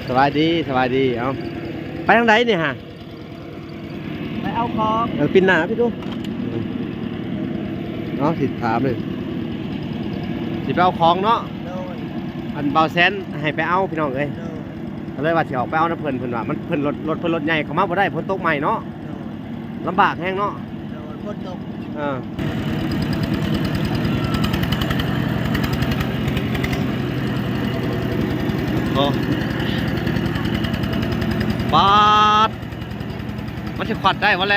ສະບາຍດີ ສະບາຍດີ. ເອົ້າ ໄປທາງໃດນີ້ຫະ? ໄປເອົາຂອງ. ເອີ ປິ່ນໜ້າໄປດູ. ເອົ້າ ຊິຖາມເລີຍ ຊິໄປເອົາຂອງເນາະ. ໂດຍ. ອັນບ່າວແຊນໃຫ້ໄປເອົາ ພີ່ນ້ອງເອີຍ. ໂດຍ. ກໍເລີຍວ່າຊິອອກໄປເອົານຳເພິ່ນ ເພິ່ນວ່າມັນ ເພິ່ນ ລົດ ລົດເພິ່ນລົດໃຫຍ່ ເຂົ້າມາບໍ່ໄດ້ ຝົນຕົກໃໝ່ເນາະ. ໂດຍ. ລຳບາກແຮງເນາະ. ໂດຍ ຝົນຕົກ. ເອີ ໂອ້ ປາດ ມັນຊິຂວັດໄດ້ບໍ່ແລ?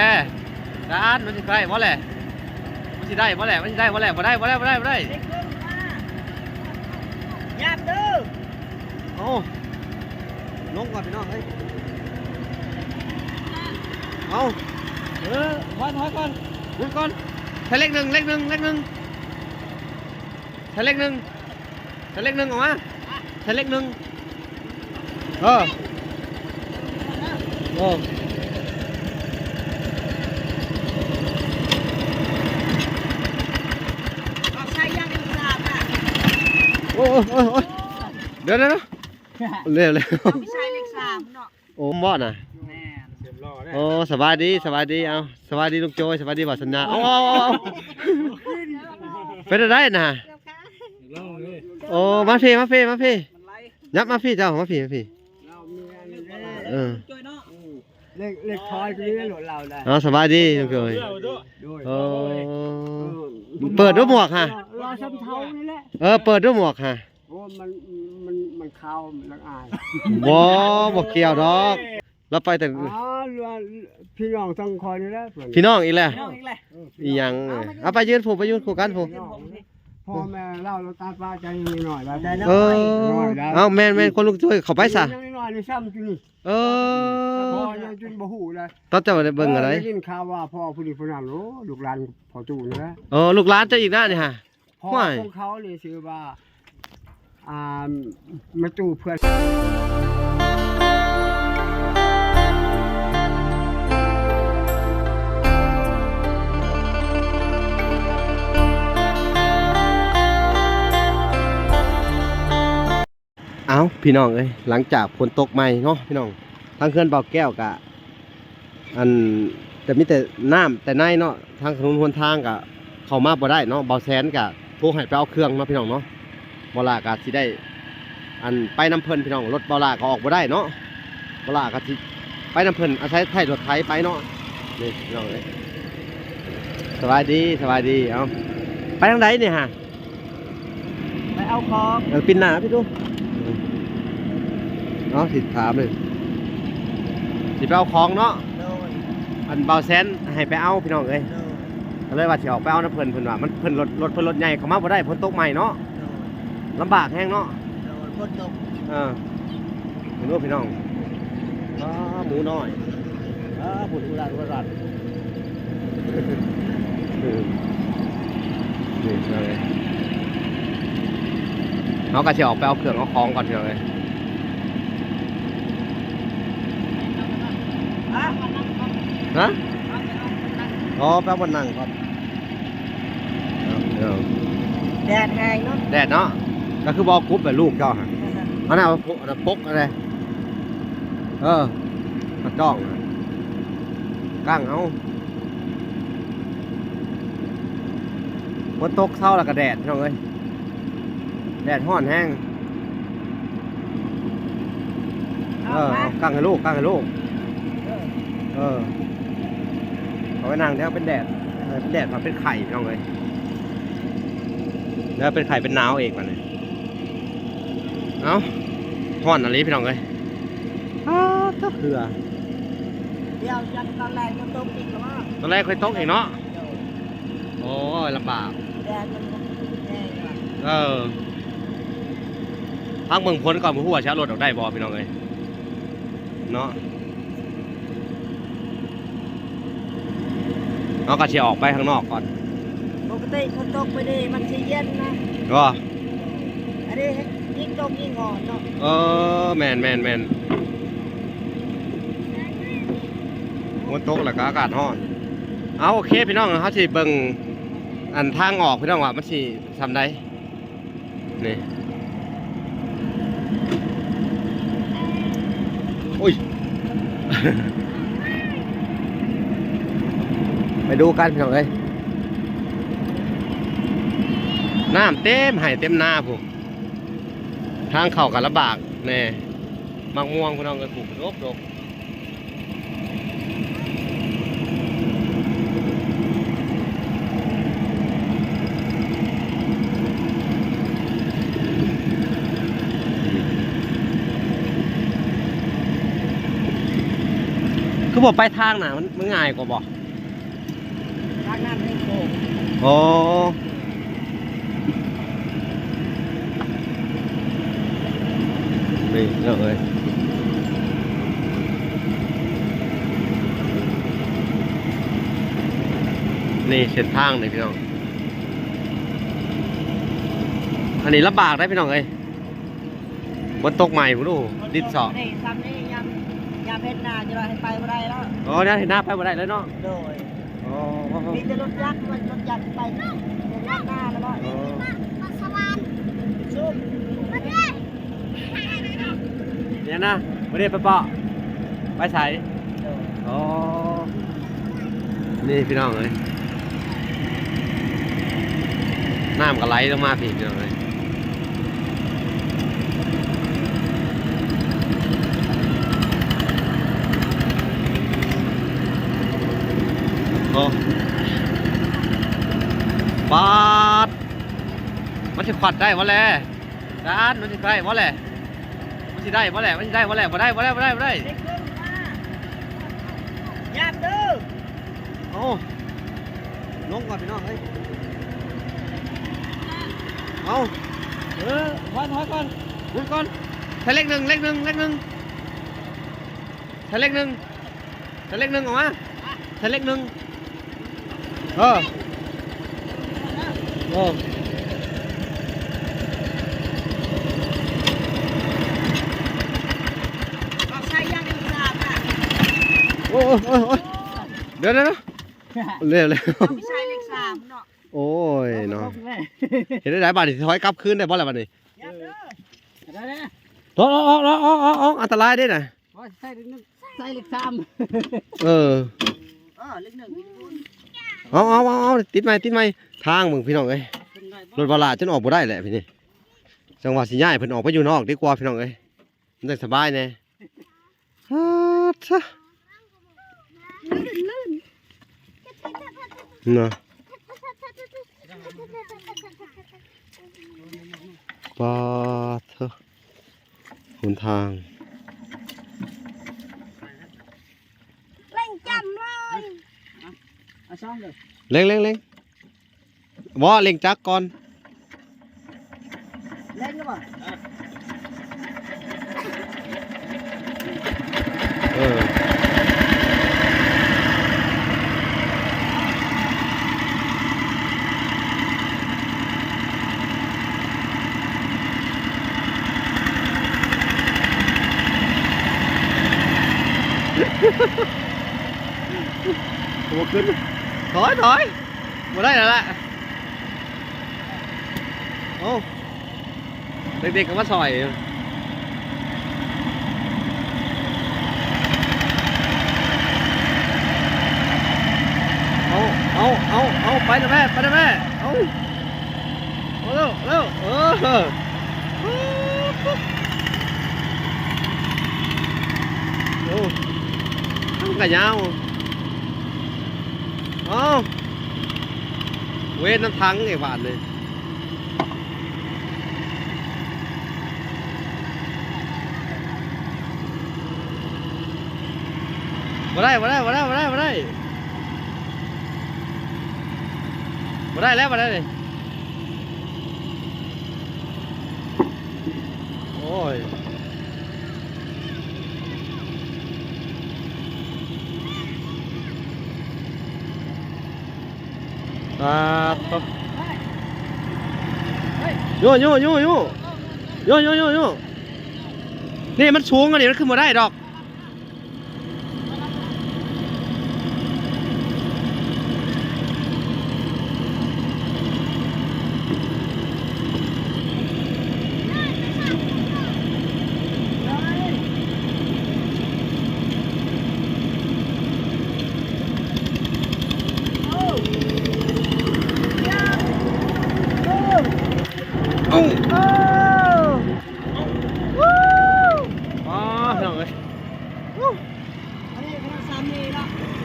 ຈານ ມັນຊິໄດ້ບໍ່ແລ? ມັນຊິໄດ້ບໍ່ແລ? ມັນຊິໄດ້ບໍ່ແລ? ບໍ່ໄດ້ ບໍ່ໄດ້ ບໍ່ໄດ້ ບໍ່ໄດ້. ເດັກລົງມາ ຢ້ານເດີ. ເອົາ ລົງກ່ອນພີ່ນ້ອງເອີຍ. ເອົາ ເອີ ຖອຍ ຖອຍກ່ອນ ລົງກ່ອນ. ໃສ່ເລກໜຶ່ງ ເລກໜຶ່ງ ເລກໜຶ່ງ ໃສ່ເລກໜຶ່ງ ໃສ່ເລກໜຶ່ງອອກມາ ໃສ່ເລກໜຶ່ງ. ເອີ ເອີ ເອົາໃສ່ຢ່າງເປັນສາມນະ. ໂອ້ຍ ໂອ້ຍ ໂອ້ຍ ດຽວ ດຽວ ດຽວ ເອົາໄປໃສ່ເລກສາມເນາະ. ໂອ້ ບໍ່ນະ. ແມ່ນ. ໂອ້ ສະບາຍດີ ສະບາຍດີ. ເອົາ ສະບາຍດີລຸງໂຈຍ ສະບາຍດີບ່າວສັນຍາ. ເອົາ ເອົາ ເອົາ ເປັນຈັ່ງໃດນະ? ໂອ້ ມາພີ້ ມາພີ້ ມາພີ້ ຍັບມາພີ້ເຈົ້າ ມາພີ້ ມາພີ້. ເອີ ເລກ ເລກຖອຍຄືລົດລາວໄດ້. ເອົາ ສະບາຍດີລຸງໂຈຍ. ໂດຍ. ໂອ້ ເປີດດູໝວກຫະ. ລາວຊຳເທົານີ້ແຫຼະ. ເອີ ເປີດດູໝວກຫະ. ໂອ້ ມັນ ມັນ ມັນຂາວ ມັນລະອາຍ. ບໍ່ ບໍ່ກ່ຽວດອກ ລາວໄປແຕ່ ອໍ ພີ່ນ້ອງທາງຂ້ອຍນີ້ແຫຼະ ພີ່ນ້ອງອີກແລ້ວ ພີ່ນ້ອງອີກແລ້ວ. ອີ່ຫຍັງ ເອົາ ເອົາໄປຢືນພຸ້ນ ໄປຢືນຄູ່ກັນພຸ້ນ. ພໍ່ແມ່ລາວ ລາວຕາຍປະໃຈນ້ອຍ ເອີ ນ້ອຍໄດ໋. ເອົາ ແມ່ນໆ ຄົນລຸງໂຈຍ ເຂົ້າໄປຊະ ນ້ອຍໆນີ້ຊ້ຳຢູ່ນີ້. ເອີ ພໍ່ຍັງຈົນບໍ່ຮູ້ເລີຍ ຕອນເຈົ້າໄດ້ເບິ່ງອັນໃດ? ໄດ້ຍິນຂ່າວວ່າພໍ່ຜູ້ນີ້ຜູ້ນັ້ນ ໂອ້ ລູກຫຼານພໍ່ຕູ້ນີ້ແຫຼະ. ເອີ ລູກຫຼານເຈົ້າອີກນະນີ້ຫະ. ພໍ່ ຫ້ວຍ ຂອງເຂົານີ້ຊື່ວ່າ ອ່າ ແມ່ຕູ້ເພື່ອນ. ເອົ້າ ພີ່ນ້ອງເອີຍ ຫຼັງຈາກຝົນຕົກໃໝ່ເນາະພີ່ນ້ອງ ທາງເຮືອນບ່າວແກ້ວກະ ອັນ ກະມີແຕ່ນ້ຳແຕ່ໃນເນາະ ທາງຖະໜົນຫົນທາງກະເຂົ້າມາບໍ່ໄດ້ເນາະ. ບ່າວແສນກະໂທໃຫ້ໄປເອົາເຄື່ອງເນາະພີ່ນ້ອງເນາະ. ບ່າວຫຼ້າກະຊິໄດ້ ອັນ ໄປນຳເພິ່ນພີ່ນ້ອງ ລົດບ່າວຫຼ້າກະອອກບໍ່ໄດ້ເນາະ. ບ່າວຫຼ້າກະຊິໄປນຳເພິ່ນ ອາໄສໄຖລົດໄຖໄປເນາະ. ນີ້ພີ່ນ້ອງເອີຍ ສະບາຍດີ ສະບາຍດີ. ເອົ້າ ໄປທາງໃດນີ້ຫະ? ໄປເອົາຂອງ. ເອີ ປິ່ນໜ້າໄປດູ. ເອົາ ຊິຖາມເລີຍ ຊິໄປເອົາຂອງເນາະ. ໂດຍ. ອັນບ່າວແສນໃຫ້ໄປເອົາພີ່ນ້ອງເອີຍ. ໂດຍ. ກໍເລີຍວ່າຊິອອກໄປເອົານຳເພິ່ນ ເພິ່ນວ່າມັນ ເພິ່ນລົດ ລົດເພິ່ນລົດໃຫຍ່ເຂົ້າມາບໍ່ໄດ້ ຝົນຕົກໃໝ່ເນາະ. ໂດຍ. ລຳບາກແຮງເນາະ. ໂດຍ ຝົນຕົກ. ເອີ ເບິ່ງດູພີ່ນ້ອງ ອ້າ ໝູນ້ອຍ ອ້າ ພຸ້ນ ອຸລານວະລັດ ນີ້ພີ່ນ້ອງເອີຍ ເຮົາກໍຊິອອກໄປເອົາເຄື່ອງເອົາຂອງກ່ອນພີ່ນ້ອງເອີຍ. ຮະ? ອໍ ໄປເອົາບ່ອນນັ່ງກ່ອນ. ເອົາ ເອົາ ແດດແຮງເນາະ ແດດເນາະ. ກໍຄືບໍ່ເອົາກຸບແບບລູກເຈົ້າຫັ້ນ ອັນນັ້ນເອົາ ອັນນັ້ນປົກອັນໃດ ເອີ ກະຈ້ອງ ກັ້ງເອົາ. ຝົນຕົກເຊົາແລ້ວກໍແດດ ພີ່ນ້ອງເອີຍ ແດດຮ້ອນແຮງ. ເອີ ເອົາ ເອົາ ກັ້ງໃຫ້ລູກ ກັ້ງໃຫ້ລູກ. ເອີ ເອີ ເອົາໄວ້ນັ່ງແຖວເປັນແດດ ເປັນແດດ ເປັນໄຂ້ ພີ່ນ້ອງເອີຍ ແລ້ວເປັນໄຂ້ເປັນໜາວອີກບາດນີ້. ເອົ້າ ຮ້ອນອີ່ຫຼີພີ່ນ້ອງເອີຍ. ອ້າ ຕົກເຮືອ ດຽວ ຕອນແລງຍັງຕົກອີກລະ ຕອນແລງຄ່ອຍຕົກອີກເນາະ. ໂອ້ຍ ລຳບາກ ແດດມັນແຮງວ່ະ. ເອີ ພັກເບິ່ງຝົນກ່ອນ ບໍ່ຮູ້ວ່າຊິເອົາລົດອອກໄດ້ບໍ່ພີ່ນ້ອງເອີຍເນາະ. ເຮົາກໍຊິອອກໄປຂ້າງນອກກ່ອນ. ປົກກະຕິຝົນຕົກໄປນີ້ມັນຊິເຢັນນະ ບໍ່? ອັນນີ້ຍິ່ງຕົກຍິ່ງຮ້ອນເນາະ. ເອີ ແມ່ນໆໆ ຝົນຕົກແລ້ວກໍອາກາດຮ້ອນ. ເອົາ ໂອເຄພີ່ນ້ອງ ເຮົາຊິເບິ່ງອັນທາງອອກພີ່ນ້ອງວ່າມັນຊິສ່ຳໃດ. ນີ້ ໂ ໂອ້ຍ ໄປດູກັນພີ່ນ້ອງເອີຍ ນ້ຳເຕັມໄຮ່ເຕັມນາພຸ້ນ ທາງເຂົ້າກໍລຳບາກແດ່ ໝາກມ່ວງພີ່ນ້ອງເອີຍ ປູກດົກໆ. ຄືບໍ່ໄປທາງໜ້າ ມັນ ມັນງ່າຍກວ່າບໍ່? ທາງນັ້ນແມ່ນໂຄ້ງ. ອໍ ນີ້ເນາະເອີຍ ນີ້ເສັ້ນທາງນີ້ພີ່ນ້ອງ ອັນນີ້ລຳບາກເດ້ພີ່ນ້ອງເອີຍ ຝົນຕົກໃໝ່ພຸ້ນ ໂອ້ ດິນເຊາະ ນີ້ ຊ່ຳນີ້ ຍາມ ຍາມເຮັດນາ ຈະວ່າໃຫ້ໄປບໍ່ໄດ້ແລ້ວ. ອໍ ຍາມເຮັດນາໄປບໍ່ໄດ້ເລີຍເນາະ. ໂດຍ. ອໍ ມີແຕ່ລົດຈັກ ລົດຈັກໄປເຮັດນາແລ້ວບໍ່? ອໍ ນີ້ນະ ບໍ່ໄດ້ໄປເປາະ ໄປໃສ? ໂດຍ. ອໍ ນີ້ພີ່ນ້ອງເອີຍ ນ້ຳກໍໄຫຼລົງມາພີ້ພີ່ນ້ອງເອີຍ ໂອ້ ປາດ ມັນຊິຂວັດໄດ້ບໍ່ແລ? ຈານ ມັນຊິໄດ້ບໍ່ແລ? ມັນຊິໄດ້ບໍ່ແລ? ມັນຊິໄດ້ບໍ່ແລ? ບໍ່ໄດ້ ບໍ່ໄດ້ ບໍ່ໄດ້ ບໍ່ໄດ້ ຢ່າເດີ. ເອົາ ລົງກ່ອນພີ່ນ້ອງເອີຍ ເອົາ ເອີ ຖອຍ ຖອຍກ່ອນ ໝູນກ່ອນ ໃສ່ເລກໜຶ່ງ ເລກໜຶ່ງ ເລກໜຶ່ງ ໃສ່ເລກໜຶ່ງ ໃສ່ເລກໜຶ່ງອອກມາ ໃສ່ເລກໜຶ່ງ ເອີ ເອີ ເອົາໃສ່ຢ່າງເລກສາມນະ ໂອ້ຍ ໂອ້ຍ ໂອ້ຍ ໂອ້ຍ ດຽວ ດຽວ ດຽວ ເລັວ ເລັວ ເອົາໃສ່ເລກສາມເນາະ ໂອ້ຍເນາະ ເຮັດໄດ້ໃດບາດນີ້ ຖອຍກັບຄືນໄດ້ບໍ່ລະບາດນີ້ ເອີ ໄດ້ ໄດ້ ອອກ ອອກ ອັນຕະລາຍເດ້ນະ ວ່າໃສ່ເລກໜຶ່ງ ໃສ່ເລກສາມ ເອີ ເອີ ເລກໜຶ່ງ ເອົາ ເອົາ ເອົາ ເອົາ ຕິດໃໝ່ ຕິດໃໝ່ ທາງເບິ່ງພີ່ນ້ອງເອີຍ ລົດວາລາຈົນອອກບໍ່ໄດ້ແຫຼະພີ່ນີ້ ຈັ່ງວ່າຊິຍ້າຍເພິ່ນອອກໄປຢູ່ນອກດີກວ່າພີ່ນ້ອງເອີຍ ມັນຈັ່ງສະບາຍແດ່ ປາດໂທ້ ເນາະ ປາດໂທ້ ຫົນທາງ ເລັ່ງຈຳເລີຍ ເອົາຊ່ອງເດີ ເລັ່ງ ເລັ່ງ ເລັ່ງ ບໍ່ ເລັ່ງຈັກກ່ອນ ເລັ່ງແລ້ວບໍ່? ເອີ ໂອ້ ຂຶ້ນ ຖອຍ ຖອຍ ບໍ່ໄດ້ແລ້ວລະ ໂອ້ ເດັກໆກໍມາຊ່ອຍ ເອົາ ເອົາ ເອົາ ເອົາ ໄປເດີແມ່ ໄປເດີແມ່ ເອົາ ເອົາເລັວ ເລັວ ເອີ ໂອ້ ທາງກະຍາວ ເອົາ ເວນນຳທາງອີກບາດນີ້ ບໍ່ໄດ້ ບໍ່ໄດ້ ບໍ່ໄດ້ ບໍ່ໄດ້ ບໍ່ໄດ້ ບໍ່ໄດ້ແລ້ວ ບໍ່ໄດ້ເລີຍ ໂອ້ຍ ປາດໂທ້ ໂຍ ໂຍ ໂຍ ໂຍ ໂຍ ນີ້ມັນສູງອັນນີ້ ມັນຂຶ້ນບໍ່ໄດ້ດອກ.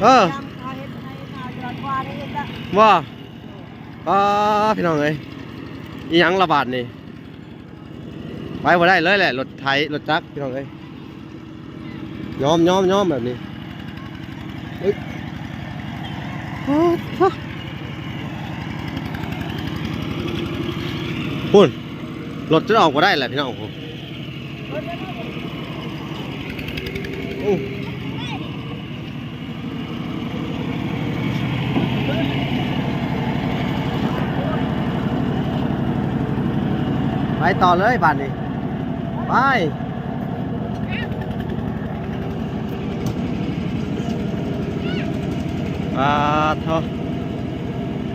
ເອີ ບໍ່ ປ້າ ພີ່ນ້ອງເອີຍ ອີ່ຫຍັງລະບາດນີ້ ໄປບໍ່ໄດ້ເລີຍແຫຼະ ລົດໄຖ ລົດຈັກ ພີ່ນ້ອງເອີຍ ຍອມ ຍອມ ຍອມແບບນີ້ ເອີຍ ພຸ້ນ ລົດຈົນອອກບໍ່ໄດ້ແຫຼະ ພີ່ນ້ອງ ໂອ້ ໄປຕໍ່ເລີຍບາດນີ້ ໄປ ປາດໂທ້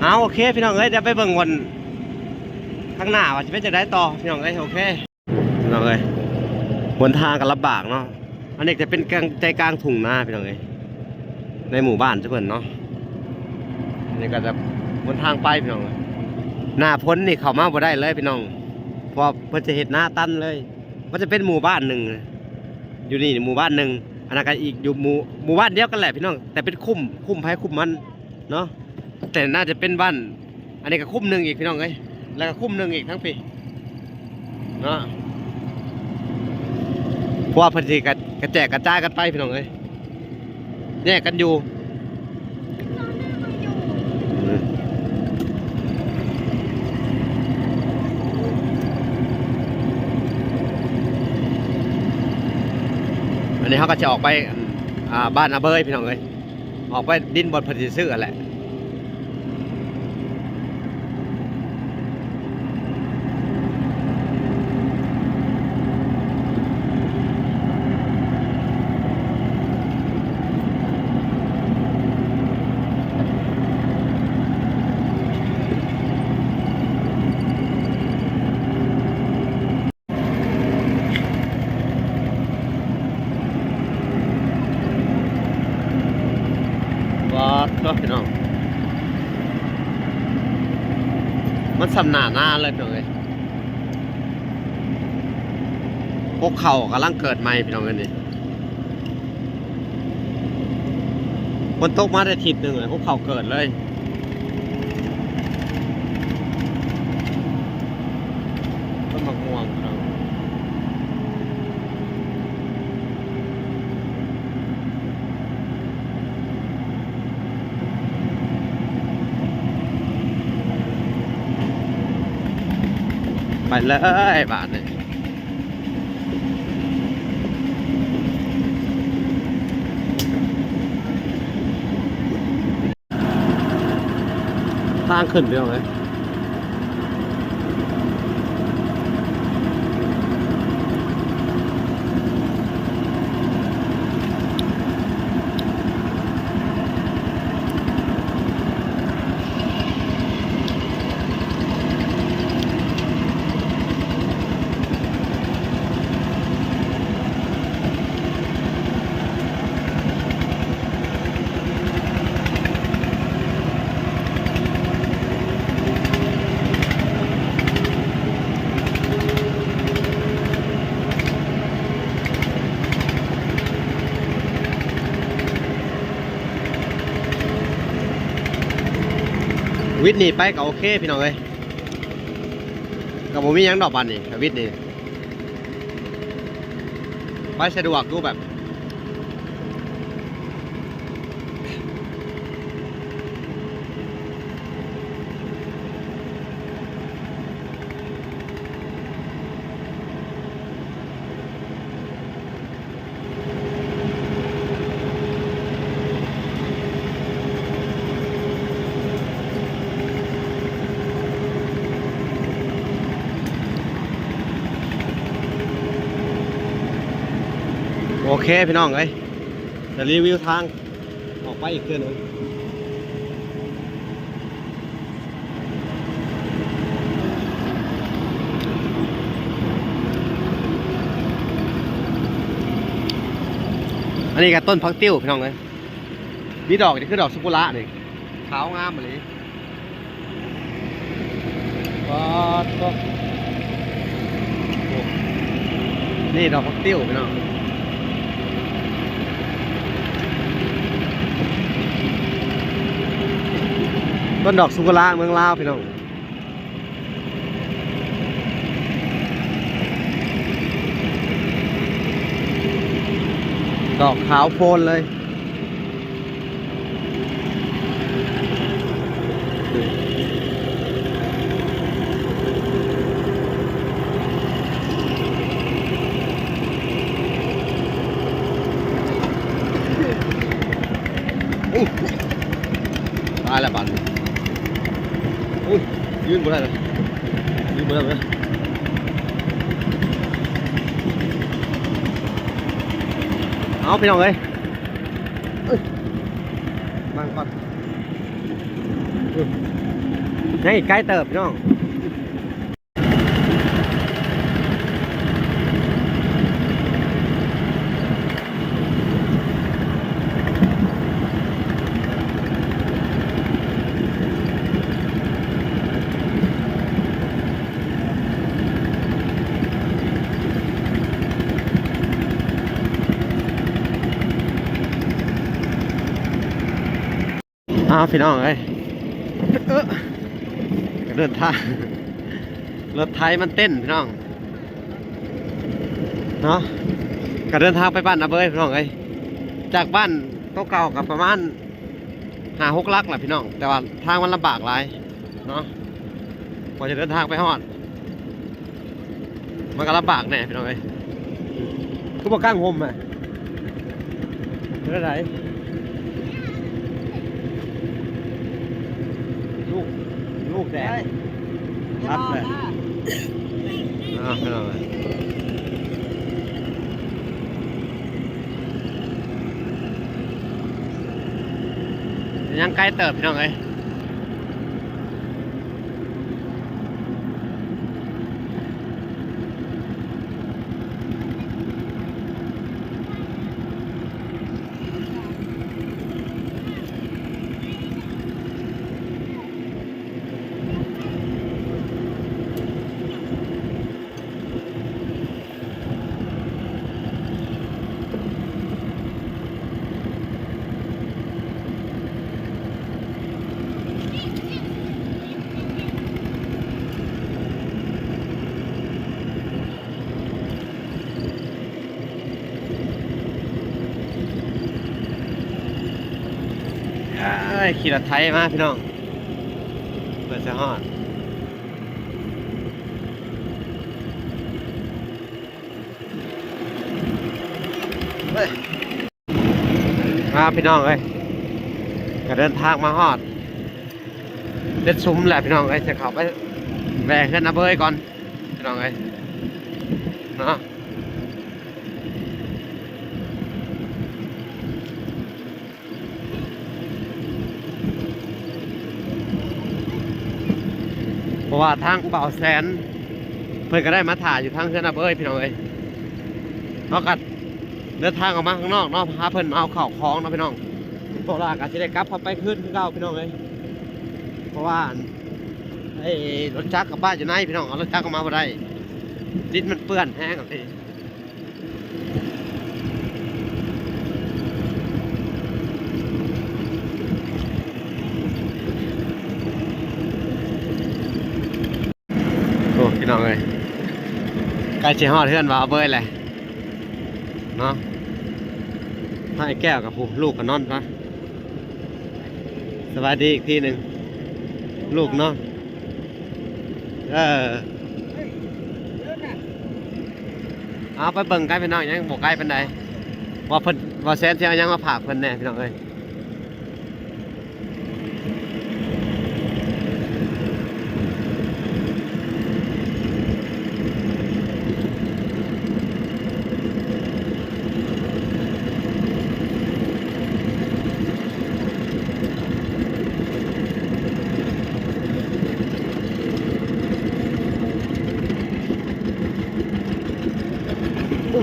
ເອົາ ໂອເຄ ພີ່ນ້ອງເອີຍ ດຽວໄປເບິ່ງບ່ອນ ທາງໜ້າວ່າຊິເປັນຈັ່ງໃດຕໍ່ ພີ່ນ້ອງເອີຍ ໂອເຄ ພີ່ນ້ອງເອີຍ ຫົນທາງກໍລຳບາກເນາະ ອັນນີ້ຈະເປັນກາງ ໃຈກາງທົ່ງນາ ພີ່ນ້ອງເອີຍ ໃນໝູ່ບ້ານເພິ່ນເນາະ ນີ້ກໍຈະຫົນທາງໄປ ພີ່ນ້ອງເອີຍ ໜ້າຝົນນີ້ເຂົ້າມາບໍ່ໄດ້ເລີຍ ພີ່ນ້ອງ ເພາະວ່າເພິ່ນຈະເຮັດນາຕັນເລີຍ ມັນຈະເປັນໝູ່ບ້ານໜຶ່ງ ຢູ່ນີ້ໝູ່ບ້ານໜຶ່ງ ອັນນັ້ນກໍອີກຢູ່ໝູ່ ໝູ່ບ້ານດຽວກັນແຫຼະ ພີ່ນ້ອງ ແຕ່ເປັນຄຸ້ມ ຄຸ້ມໃຜຄຸ້ມມັນ ເນາະ ແຕ່ໜ້າຈະເປັນບ້ານ ອັນນີ້ກໍຄຸ້ມໜຶ່ງອີກ ພີ່ນ້ອງເອີຍ ແລ້ວກໍຄຸ້ມໜຶ່ງອີກທັງພີ້ເນາະ ເພາະວ່າເພິ່ນຊິກະ ກະແຈກກະຈາຍກັນໄປ ພີ່ນ້ອງເອີຍ ແຍກກັນຢູ່ ອັນນີ້ເຮົາກໍຈະອອກໄປ ອ່າ ບ້ານອາເບີຍ ພີ່ນ້ອງເອີຍ ອອກໄປດິນບ່ອນເພິ່ນຊິຊື້ຫັ້ນແຫຼະ ປາດໂທ້ ພີ່ນ້ອງ ມັນສ່ຳໜ້ານາເລີຍ ພີ່ນ້ອງເອີຍ ພວກເຂົາກຳລັງເກີດໃໝ່ ພີ່ນ້ອງເອີຍ ນີ້ ຝົນຕົກມາໄດ້ທິດໜຶ່ງແລ້ວ ພວກເຂົາເກີດເລີຍ ຕົ້ນໝາກມ່ວງ ພີ່ນ້ອງ ໄປເລີຍບາດນີ້ ທາງຂຶ້ນ ພີ່ນ້ອງເອີຍ. ວິດນີ້ໄປກໍໂອເຄ ພີ່ນ້ອງເອີຍ ກໍບໍ່ມີຫຍັງດອກບາດນີ້ ວິດນີ້ ໄປສະດວກຢູ່ແບບ ໂອເຄ ພີ່ນ້ອງເອີຍ ຈະຣີວິວທາງອອກໄປອີກເທື່ອໜຶ່ງ. ອັນນີ້ກໍຕົ້ນຜັກຕິ້ວ ພີ່ນ້ອງເອີຍ ມີດອກນີ້ຄືດອກຊາກຸຣະນີ້ ຂາວງາມອີ່ຫຼີ ປາດໂທ້ ນີ້ດອກຜັກຕິ້ວ ພີ່ນ້ອງ. ต้นดอกซากุระเมืองลาวพี่น้อง ดอกขาวโพลนเลย ตายแล้วบาดนี้ โอ๊ย ยืนบ่ได้แล้ว ยืนบ่ได้แล้ว เอาพี่น้องเอ้ย เอ้ย นั่งก่อน อืม ยังอีกไกลเติบพี่น้อง อ้าว พี่น้องเอ้ย เอิ้น ก็เดินทาง รถไถมันเต้นพี่น้อง เนาะ ก็เดินทางไปบ้านนาเบยพี่น้องเอ้ย จากบ้านโตเก่าก็ประมาณห้าหกหลักแหละพี่น้อง แต่ว่าทางมันลำบากหลายเนาะ กว่าจะเดินทางไปฮอด มันก็ลำบากแน่พี่น้องเอ้ย คือบ่กางร่มอะ เป็นจั่งใด ลูก ลูกแดด รัดเลย อ้าว พี่น้องเอ้ย ยังไกลเติบพี่น้องเอ้ย อ้าย ขี่รถไถมาพี่น้อง เพื่อจะฮอด เฮ้ย มาพี่น้องเอ้ย ก็เดินทางมาฮอดเด็ดซุมแหละพี่น้องเอ้ย จะเข้าไปแวะเฮือนนาเบยก่อนพี่น้องเอ้ย เนาะ เพราะว่าทางบ่าวแสน เพิ่นก็ได้มาถ่าอยู่ทางเฮือนนาเบยพี่น้องเอ้ย เฮาก็เดินทางออกมาข้างนอกเนาะ พาเพิ่นมาเอาข้าวของเนาะพี่น้อง พวกเราก็สิได้กลับเข้าไปคืนคือเก่าพี่น้องเอ้ย เพราะว่าอัน ไอ้รถจักรกับบ้านอยู่ในพี่น้อง เอารถจักรออกมาบ่ได้ ดินมันเปื้อนแฮงอะพี่ โอ้ พี่น้องเอ้ย ใกล้สิฮอดเฮือนบ่าวเบยแหละเนาะ ให้แก้วกับผู้ลูกก็นอนปะ สวัสดีอีกทีหนึ่ง ลูกเนาะ เออ เอาไปเบิ่งกันพี่น้อง ยังบ่ใกล้ปานใด ว่าเพิ่น ว่าแสนสิเอาหยังมาฝากเพิ่นแน่พี่น้องเอ้ย โ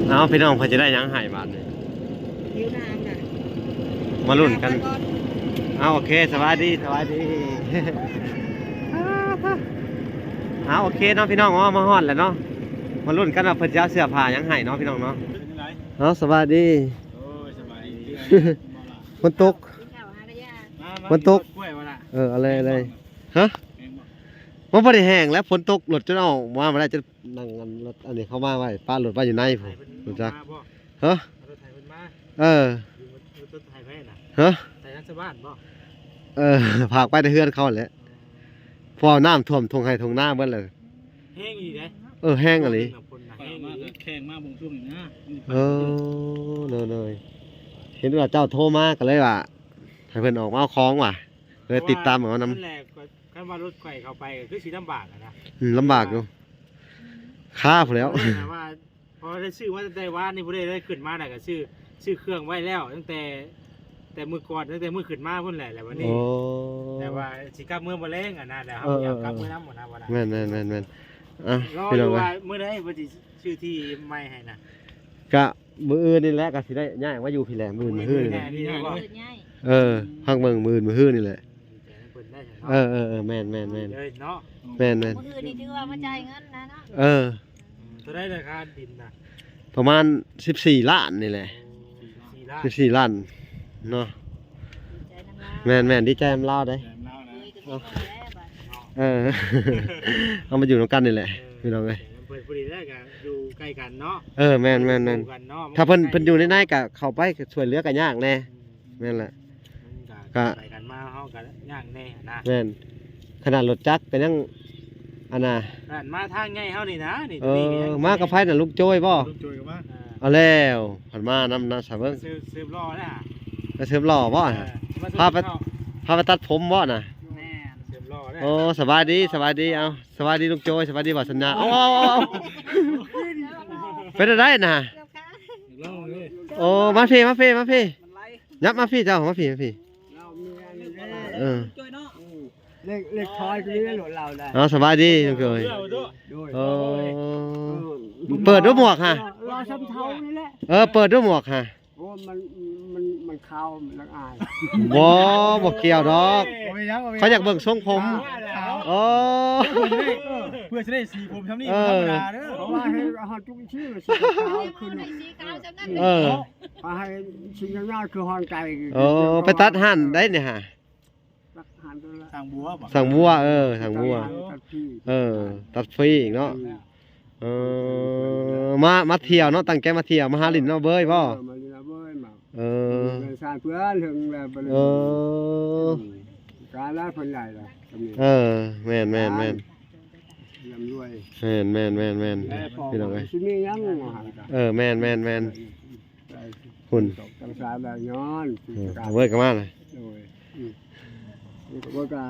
ເອົາ ພີ່ນ້ອງ ເພິ່ນຈະໄດ້ຫຍັງໃຫ້ບາດນີ້? ຫິວນ້ຳນະ ມາລຸ້ນກັນ. ເອົາ ໂອເຄ ສະບາຍດີ ສະບາຍດີ. ເອົາ ໂອເຄເນາະ ພີ່ນ້ອງເນາະ ມາຮອດແລ້ວເນາະ. ມາລຸ້ນກັນວ່າເພິ່ນຈະເອົາເສື້ອຜ້າຫຍັງໃຫ້ເນາະ ພີ່ນ້ອງເນາະ. ເປັນຈັ່ງໃດ? ເອົາ ສະບາຍດີ. ໂອ້ຍ ສະບາຍດີ. ຝົນຕົກ ມາ ມາ ຝົນຕົກ ກິນຕົ້ນກ້ວຍບໍ່ລະ? ເອີ ເອົາເລີຍ ເອົາເລີຍ. ແຫ້ງບໍ່? ຮະ? ແຫ້ງບໍ່? ມັນບໍ່ໄດ້ແຫ້ງແລ້ວ ຝົນຕົກ ລົດຈົນອອກມາບໍ່ໄດ້ ຈົນ ນັ່ງອັນລົດອັນນີ້ເຂົ້າມາໄວ້ ປະລົດໄວ້ຢູ່ໃນພຸ້ນ. ໃຜເພິ່ນ ຮູ້ຈັກ ມາບໍ່? ຮະ? ເອົາລົດໄຖເພິ່ນມາ. ເອີ ຢູ່ລົດໄຖໃຜນະ? ຮະ? ໄຖທາງຊາວບ້ານບໍ່? ເອີ ຝາກໄວ້ແຕ່ເຮືອນເຂົາຫັ້ນແຫຼະ. ອໍ ເພາະວ່ານ້ຳຖ້ວມທົ່ງໄຮ່ທົ່ງນາເບິດແລ້ວ. ແຮງອີ່ຫຼີເດ້. ເອີ ແຮງອີ່ຫຼີ. ຝົນນະ ແຮງອີ່ຫຼີ. ແຂ່ງມາເບິ່ງຊ່ວງນີ້ນະ. ເອີ ໂດຍໆ ເຫັນວ່າເຈົ້າໂທມາ ກໍເລີຍວ່າໃຫ້ເພິ່ນອອກມາເອົາຂອງວ່າ ເລີຍຕິດຕາມເອົານຳ. ນັ້ນແຫຼະ ຄັນວ່າລົດຂ້ອຍເຂົ້າໄປກໍຄືຊິລຳບາກຫັ້ນນະ. ອືມ ລຳບາກຢູ່ ຄາພຸ້ນແລ້ວ. ເພາະວ່າ ເພາະໄດ້ຊື້ມາຕັ້ງແຕ່ວານນີ້ພຸ້ນເດ້ ໄດ້ຂຶ້ນມາແລ້ວກໍຊື້ ຊື້ເຄື່ອງໄວ້ແລ້ວ ຕັ້ງແຕ່ ແຕ່ມື້ກ່ອນ ຕັ້ງແຕ່ມື້ຂຶ້ນມາພຸ້ນແຫຼະ. ແລ້ວບັດນີ້ ໂອ້ ແຕ່ວ່າຊິກັບເມືອມື້ແລງຫັ້ນນະ ແລ້ວເຮົາ ເອີ ບໍ່ຢາກກັບເມືອນຳຫັ້ນນະ. ແມ່ນໆໆໆ ອ່ະ ລອ ພີ່ນ້ອງເອີຍ ວ່າມື້ໃດເພິ່ນຊິຊື້ທີ່ໃໝ່ໃຫ້ນະ? ກະມື້ອື່ນນີ້ແຫຼະ ກະຊິໄດ້ຍ້າຍມາຢູ່ພີ້ແຫຼະ ມື້ອື່ນ ມື້ຮືນີ້ແຫຼະ. ມື້ອື່ນຍ້າຍ ເອີ ພັກເບິ່ງມື້ອື່ນ ມື້ຮືນີ້ແຫຼະ. ເອີ ເອີ ເອີ ແມ່ນໆໆ ເລີຍເນາະ. ແມ່ນໆ ມື້ອື່ນນີ້ຖືວ່າມາຈ່າຍເງິນນະເນາະ. ເອີ ອືມ ເທົ່າໃດລາຄາດິນນະ? ປະມານສິບສີ່ລ້ານນີ້ແຫຼະ. ໂອ້ ສິບສີ່ລ້ານ ສິບສີ່ລ້ານເນາະ. ດີໃຈນຳລາວ. ແມ່ນໆ ດີໃຈນຳລາວເດ້. ດີໃຈນຳລາວນະ. ເອີ ເອີ ເຮົາມາຢູ່ນຳກັນນີ້ແຫຼະ ເອີ ພີ່ນ້ອງເອີຍ. ເພິ່ນ ພໍດີແລ້ວກໍຢູ່ໃກ້ກັນເນາະ. ເອີ ແມ່ນໆໆ ຢູ່ກັນເນາະ. ຖ້າເພິ່ນ ເພິ່ນຢູ່ໃນໃນກໍເຂົ້າໄປ ກໍຊ່ວຍເຫຼືອກໍຍາກແດ່. ອືມ ແມ່ນແຫຼະ. ມັນກໍ ກະ ໄປກັນມາເຮົາກໍຍາກແດ່ນະ. ແມ່ນ ຂະໜາດລົດຈັກກໍຍັງ ອັນນ່າ ຂະໜາດມາທາງໃຫຍ່ເຮົານີ້ນະ ນີ້ ເອີ ນີ້ກໍຍັງ ມາກັບໃຜນະ? ລຸງໂຈຍບໍ່? ລຸງໂຈຍກໍມາ. ເອີ ເອົາແລ້ວ ເພິ່ນມານຳນະ ສາເບິ່ງ ເສີບ ເສີບຫຼໍ່ແລ້ວ. ໄປເສີບຫຼໍ່ບໍ່? ເອີ ມາ ພາໄປ ເສີບຫຼໍ່ ພາໄປຕັດຜົມບໍ່ນະ? ແມ່ນ ເສີບຫຼໍ່ແລ້ວ. ໂອ້ ສະບາຍດີ ສະບາຍດີ. ເອົາ ສະບາຍດີລຸງໂຈຍ ສະບາຍດີບ່າວສັນຍາ. ເອົາ ເອົາ ເອົາ ເປັນຈັ່ງໃດນະ? ໂອ້ ມາພີ້ ມາພີ້ ມາພີ້ ຫຍັບມາພີ້ເຈົ້າ ມາພີ້ ມາພີ້. ເອີ ເລກ ເລກຖອຍຄືລົດລາວໄດ້. ເອົາ ສະບາຍດີລຸງໂຈຍ. ໂດຍ ໂອ້ ເອີ ເປີດດູໝວກຫາ. ລາວຊຳເທົານີ້ແຫຼະ. ເອີ ເປີດດູໝວກຫາ. ໂອ້ ມັນ ມັນ ມັນຂາວ ມັນລະອາຍ. ບໍ່ ບໍ່ກ່ຽວດອກ. ບໍ່ເປັນຫຍັງ ບໍ່ເປັນຫຍັງ ເຂົາຢາກເບິ່ງຊົງຜົມ. ຂາວ ອໍ ເພື່ອຊິໄດ້ ເອີ ເພື່ອຊິໄດ້ສີຜົມຊ່ຳນີ້ ເອີ ບໍ່ທຳມະດາເດີ. ເພາະວ່າໃຫ້ເຮົາຈຸກຊີມັນຊິຂາວຂຶ້ນ ສີຂາວຊ່ຳນັ້ນ. ເອີ ເນາະ ວ່າໃຫ້ສີຍາວໆຄືຮ່າງກາຍ. ໂອ້ ໄປຕັດຮ້ານໃດນີ້ຫາ? ຕັດຮ້ານຕົວລະ ສ້າງບົວບໍ່? ສ້າງບົວ ເອີ ສ້າງບົວ ຕັດຮ້ານຕັດຟຣີ. ເອີ ຕັດຟຣີອີກເນາະ. ອືມ ເອີ ມາ ມາທ່ຽວເນາະ ຕັ້ງໃຈມາທ່ຽວ ມາຫາຫຼິ້ນເນາະເບີຍບໍ່? ເອີ ມາຫຼິ້ນເນາະເບີຍມາ. ເອີ ເຮືອນຊານເພື່ອນເຖິງແລ້ວ. ເອີ ອືມ ການລະເພິ່ນໃຫຍ່ລະ. ເອີ ແມ່ນໆໆ ລ່ຳລວຍ. ແມ່ນໆໆໆ ພີ່ນ້ອງເອີຍ ຊິມີຫຍັງ. ເອີ ແມ່ນໆໆ ພຸ້ນ ຕັ້ງສາແລ້ວຍ້ອນ ເອີ ເວີຍກໍມາລະ. ໂດຍ ອືມ ເວີຍກໍ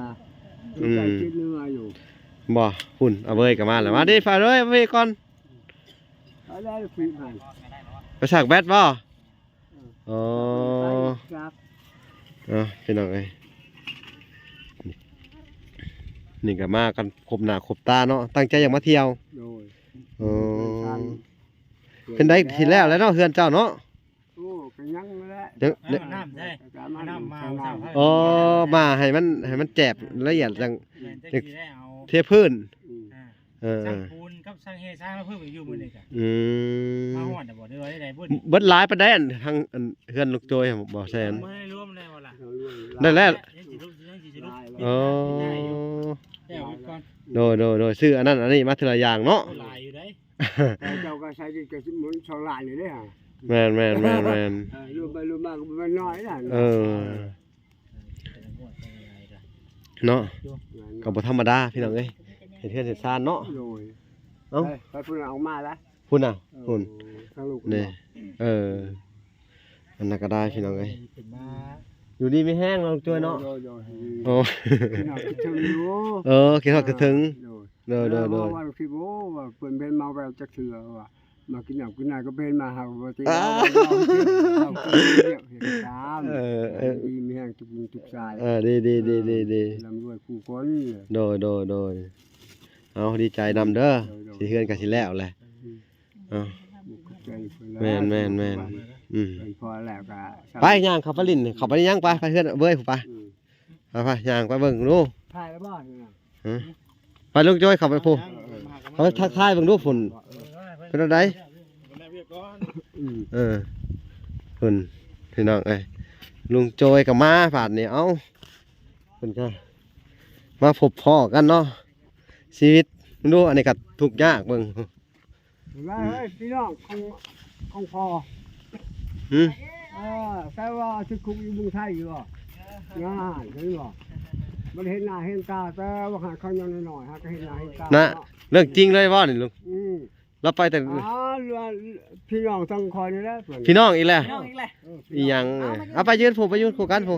ອືມ ໃກ້ຕິດເນື້ອຢູ່. ບໍ່ ພຸ້ນ ອາເວີຍກໍມາແລ້ວ. ມາເດ້ ຝາກເດີ ເອົາເວກ່ອນ. ເອົາແລ້ວ ໄປສາກແບັດບໍ່? ອໍ ເອົາ ພີ່ນ້ອງເອີຍ ນີ້ກໍມາກັນຄົບໜ້າຄົບຕາເນາະ ຕັ້ງໃຈຢາກມາທ່ຽວ. ໂດຍ ອໍ ເປັນໃດ ຊິແລ້ວແລ້ວເນາະ ເຮືອນເຈົ້າເນາະ? ໂອ້ ກໍຍັງແຫຼະ ຍັງ ນ້ຳໃສ່ ນ້ຳມາ. ອໍ ມາໃຫ້ມັນ ໃຫ້ມັນແຈບລະອຽດ ຈັ່ງ ແມ່ນ ຈັ່ງຊິໄດ້ເອົາ ເທພື້ນ. ອືມ ເອີ ຊ່າງປູນກັບຊ່າງແຮ່ຊ່າງມາເພີ່ມອີກຢູ່ມື້ນີ້ກະ. ອືມ ມາຮອດແລ້ວບໍ່ ຫຼືວ່າໃດໆ? ເບິດ ເບິດຫຼາຍປານໃດ ອັນ ທາງ ອັນ ເຮືອນລູກໂຈຍ ບໍ່ແສນ? ບໍ່ໄດ້ລວມແລ້ວວ່າລະ ໄດ້ແລ້ວ ຍັງຊິລຸກ ຍັງຊິລຸກ. ອໍ ແລ້ວອີກກ່ອນ. ໂດຍໆໆ ຊື້ອັນນັ້ນອັນນີ້ມາເທື່ອລະຢ່າງເນາະ. ຫຼາຍຢູ່ໃດ ເຈົ້າກໍໃຊ້ກິນກໍສິບໝົນສອງລ້ານນີ້ເດ້. ແມ່ນໆໆໆ ເອີ ລວມໄປລວມມາກໍບໍ່ແມ່ນນ້ອຍນະ. ເອີ ເນາະ ແມ່ນ ກໍບໍ່ທຳມະດາພີ່ນ້ອງເອີຍ ເຮັດເຮືອນເຮັດຊານເນາະ. ໂດຍ ເອົ້າ ໄປ ໄປພຸ້ນອອກມາລະ ພຸ້ນນະ ເອີ ພຸ້ນ ທາງລູກນີ້ ເອີ ອັນນັ້ນກໍໄດ້ພີ່ນ້ອງເອີຍ ຢູ່ດີມີແຮງເນາະ ລຸງໂຈຍເນາະ. ໂດຍໆ ໂອ້ ຄິດຮອດຄິດເຖິງຢູ່ ເອີ ຄິດຮອດຄິດເຖິງ. ໂດຍ ໂດຍໆໆ ເອີ ເຮົາວ່າຄື ໂອ້ ວ່າເພິ່ນເປັນມາແວວຈັກເທື່ອວ່າ ມາກິນນ້ຳກິນໃນກໍເປັນມາຫາບໍ່ຕິ. ເອີ ເຮັດຕາມ ເອີ ເອີ ດີມີແຮງທຸກຄົນທຸກຊາຍ. ເອີ ດີໆໆໆ ເອີ ລ່ຳລວຍຄູ່ຄົນ. ໂດຍໆໆ ເອົາ ດີໃຈນຳເດີ ໂດຍໆ ຊິເຮືອນກໍຊິແລ້ວແຫຼະ. ອືມ ເອົາ ແມ່ນໆໆ ອືມ ເພິ່ນພໍແລ້ວກໍ ໄປຍ່າງເຂົ້າໄປຫຼິ້ນ ເຂົ້າໄປຍັງ ໄປ ໄປເຮືອນເວີຍ ໄປ ອືມ ໄປໆ ຍ່າງໄປເບິ່ງດູ ຖ່າຍແລ້ວບໍ່ນີ້ນະ ຮະ ໄປລຸງໂຈຍ ເຂົ້າໄປພຸ້ນ ເອີ ເຂົ້າໄປທັກທາຍເບິ່ງດູພຸ້ນ ເອີ ເປັນແນວໃດ ອືມ ເອີ ພຸ້ນ ພີ່ນ້ອງເອີຍ ລຸງໂຈຍກໍມາບາດນີ້ ເອົ້າ ເພິ່ນກໍມາພົບພໍ້ກັນເນາະ ຊີວິດ ເບິ່ງດູ ອັນນີ້ກໍທຸກຍາກເບິ່ງ ເຫັນບໍ່ເຮີ້ຍ ພີ່ນ້ອງຂອງ ຂອງພໍ່ ຫື ເອີ ແຕ່ວ່າຕິດຄຸກຢູ່ເມືອງໄທຢູ່ບໍ່ ນັ້ນເຫັນບໍ່ ບໍ່ໄດ້ເຫັນໜ້າເຫັນຕາ ແຕ່ວ່າຫາເຂົາຍັງນ້ອຍໆ ຫາກໍເຫັນໜ້າເຫັນຕາ ນະ ເນາະ ເລື່ອງຈິງເລີຍບໍ່ນີ້ລຸງ ອືມ ລາວໄປແຕ່ ອ່າ ພີ່ນ້ອງທາງຂ້ອຍນີ້ແຫຼະ ພີ່ນ້ອງອີກແລ້ວ ພີ່ນ້ອງອີກແລ້ວ ເອີ ພີ່ນ້ອງ ພີ່ນ້ອງ ເອີ ເອົາ ເອົາໄປຢືນຜູ້ ໄປຢືນຄູ່ກັນຜູ້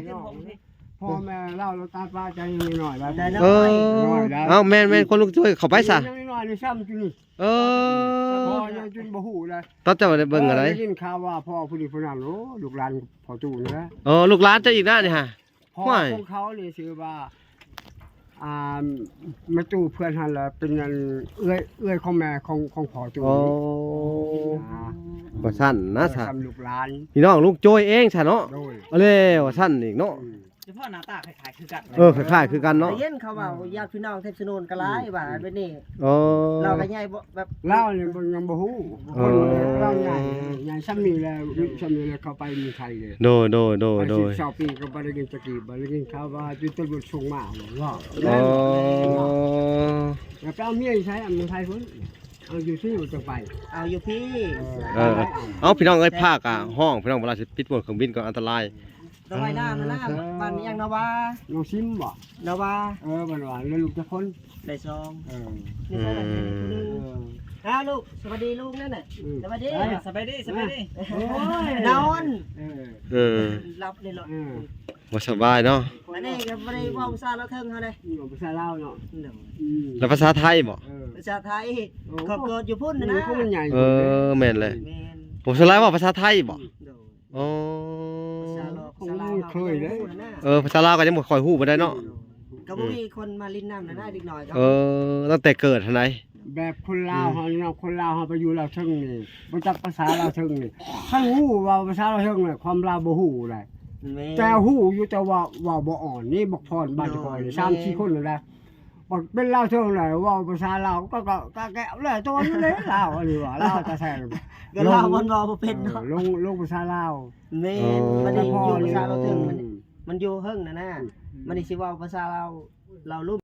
ພໍ່ແມ່ລາວ ລາວຕາຍປະຈາຍຍັງນ້ອຍໆ ເອີ ນ້ອຍໆ ເອົາ ແມ່ນໆ ຄົນລຸງໂຈຍ ເຂົ້າໄປຊະ ຍັງນ້ອຍໆ ນີ້ຊ້ຳຢູ່ນີ້ ເອີ ພໍ່ຍັງຈົນບໍ່ຮູ້ເລີຍ ຕອນເຈົ້າໄດ້ເບິ່ງອັນໃດ ເອີ ໄດ້ຍິນຂ່າວວ່າພໍ່ຜູ້ນີ້ຜູ້ນັ້ນ ໂອ້ ລູກຫຼານພໍ່ຕູ້ນີ້ແຫຼະ ເອີ ລູກຫຼານເຈົ້າອີກນະນີ້ຫາ ພໍ່ຂອງເຂົານີ້ຊື່ວ່າ ອ່າ ແມ່ຕູ້ເພື່ອນຫັ້ນລະເປັນອັນເອື້ອຍ ເອື້ອຍຂອງແມ່ຂອງ ຂອງພໍ່ຕູ້ ໂອ້ ອ່າ ວ່າຊັ້ນນະ ເອີ ຊະ ສ່ຳລູກຫຼານ ພີ່ນ້ອງລຸງໂຈຍເອງຊະເນາະ ໂດຍ ເອົາແລ້ວ ວ່າຊັ້ນອີກເນາະ ອືມ ສະເພາະໜ້າຕາຄ້າຍໆຄືກັນ ເອີ ຄ້າຍໆຄືກັນເນາະ ໄດ້ຍິນເຂົາເວົ້າ ອືມ ຍາດພີ່ນ້ອງເທບຊະໂນນກໍຫຼາຍ ອືມ ວ່າແບບນີ້ ອໍ ລາວກໍໃຫຍ່ແບບ ລາວນີ້ມັນຍັງບໍ່ຮູ້ ເອີ ຄົນລາວໃຫຍ່ ໃຫຍ່ຊ່ຳນີ້ແລ້ວ ຊ່ຳນີ້ແລ້ວເຂົ້າໄປເມືອງໄທເລີຍ ໂດຍໆໆໆ ອາຍຸຊາວປີກໍບໍ່ໄດ້ຍິນຈັກທີ ບໍ່ໄດ້ຍິນຂ່າວວ່າຢູ່ຕຳຫຼວດສົ່ງມາເນາະ ອໍ ແລ້ວໄປເອົາເມຍຢູ່ໃສ ເອົາເມືອງໄທພຸ້ນ ເອົາຢູ່ທີ່ ຈັ່ງໄປ ເອົາຢູ່ພີ້ ເອີ ເອີ ເອົາ ພີ່ນ້ອງເອີຍ ຟ້າກໍຮ້ອງ ພີ່ນ້ອງ ເວລາຊິປິດໂໝດເຄື່ອງບິນກໍອັນຕະລາຍ ດອກໄມ້ນາມນະ ເອີ ບ້ານຫຍັງນະວາ ນ້ອງຊິມບໍ່ ນະວາ ເອີ ບ້ານວ່າ ແລ້ວລູກຈັກຄົນ ໄດ້ສອງ ເອີ ນີ້ໃສ່ລະ ອືມ ຜູ້ໜຶ່ງ ເອີ ອ້າວ ລູກ ສະບາຍດີລຸງນັ້ນນະ ອືມ ສະບາຍດີ ເອີ ສະບາຍດີ ສະບາຍດີ ໂອ້ຍ ນອນ ເອີ ເອີ ຫຼັບເລີຍເນາະ ເອີ ບໍ່ສະບາຍເນາະ ອັນນີ້ກໍບໍ່ໄດ້ເວົ້າພາສາລາວເທິງເຮົາເດ້ ເວົ້າພາສາລາວເນາະ ໂດຍ ອືມ ແລ້ວພາສາໄທບໍ່ ເອີ ພາສາໄທ ໂອ້ ເຂົາເກີດຢູ່ພຸ້ນນະ ເອີ ເຂົາມັນໃຫຍ່ ເອີ ແມ່ນແຫຼະ ແມ່ນ ໂອ້ ສ່ວນຫຼາຍເວົ້າພາສາໄທບໍ່ ໂດຍ ອໍ ພາສາລາວ ພາສາລາວ ເອີ ພາສາລາວກໍຍັງບໍ່ຄ່ອຍຮູ້ປານໃດເນາະ ກໍບໍ່ມີຄົນມາຫຼິ້ນນຳນະ ເດັກນ້ອຍ ເອີ ຕັ້ງແຕ່ເກີດຫັ້ນໃດ ແບບຄົນລາວເຮົານີ້ເນາະ ຄົນລາວເຮົາໄປຢູ່ລາວເທິງນີ້ ບໍ່ຈັກພາສາລາວເທິງນີ້ ຄັນຮູ້ເວົ້າພາສາລາວເທິງນີ້ ຄວາມລາວບໍ່ຮູ້ໃດ ແມ່ນ ແຕ່ຮູ້ຢູ່ ແຕ່ວ່າເວົ້າບໍ່ອອກນີ້ ບັກພອນບ້ານຂ້ອຍນີ້ ສາມສີ່ຄົນນີ້ແຫຼະ ບັກເປັນລາວເທິງແຫຼະ ເວົ້າພາສາລາວ ກໍ ກໍ ກໍແກະແຫຼະ ຕົວນີ້ແຫຼະລາວ ອັນນີ້ວ່າລາວແທ້ໆ ກໍລາວມັນເວົ້າບໍ່ເປັນເນາະ ເອີ ລົງ ລົງພາສາລາວ ແມ່ນ ອໍ ບັດນີ້ຢູ່ພາສາລາວເທິງ ມັນ ມັນຢູ່ເທິງນະນະ ອືມ ບັດນີ້ຊິເວົ້າພາສາລາວ ລາວລຸ່ມ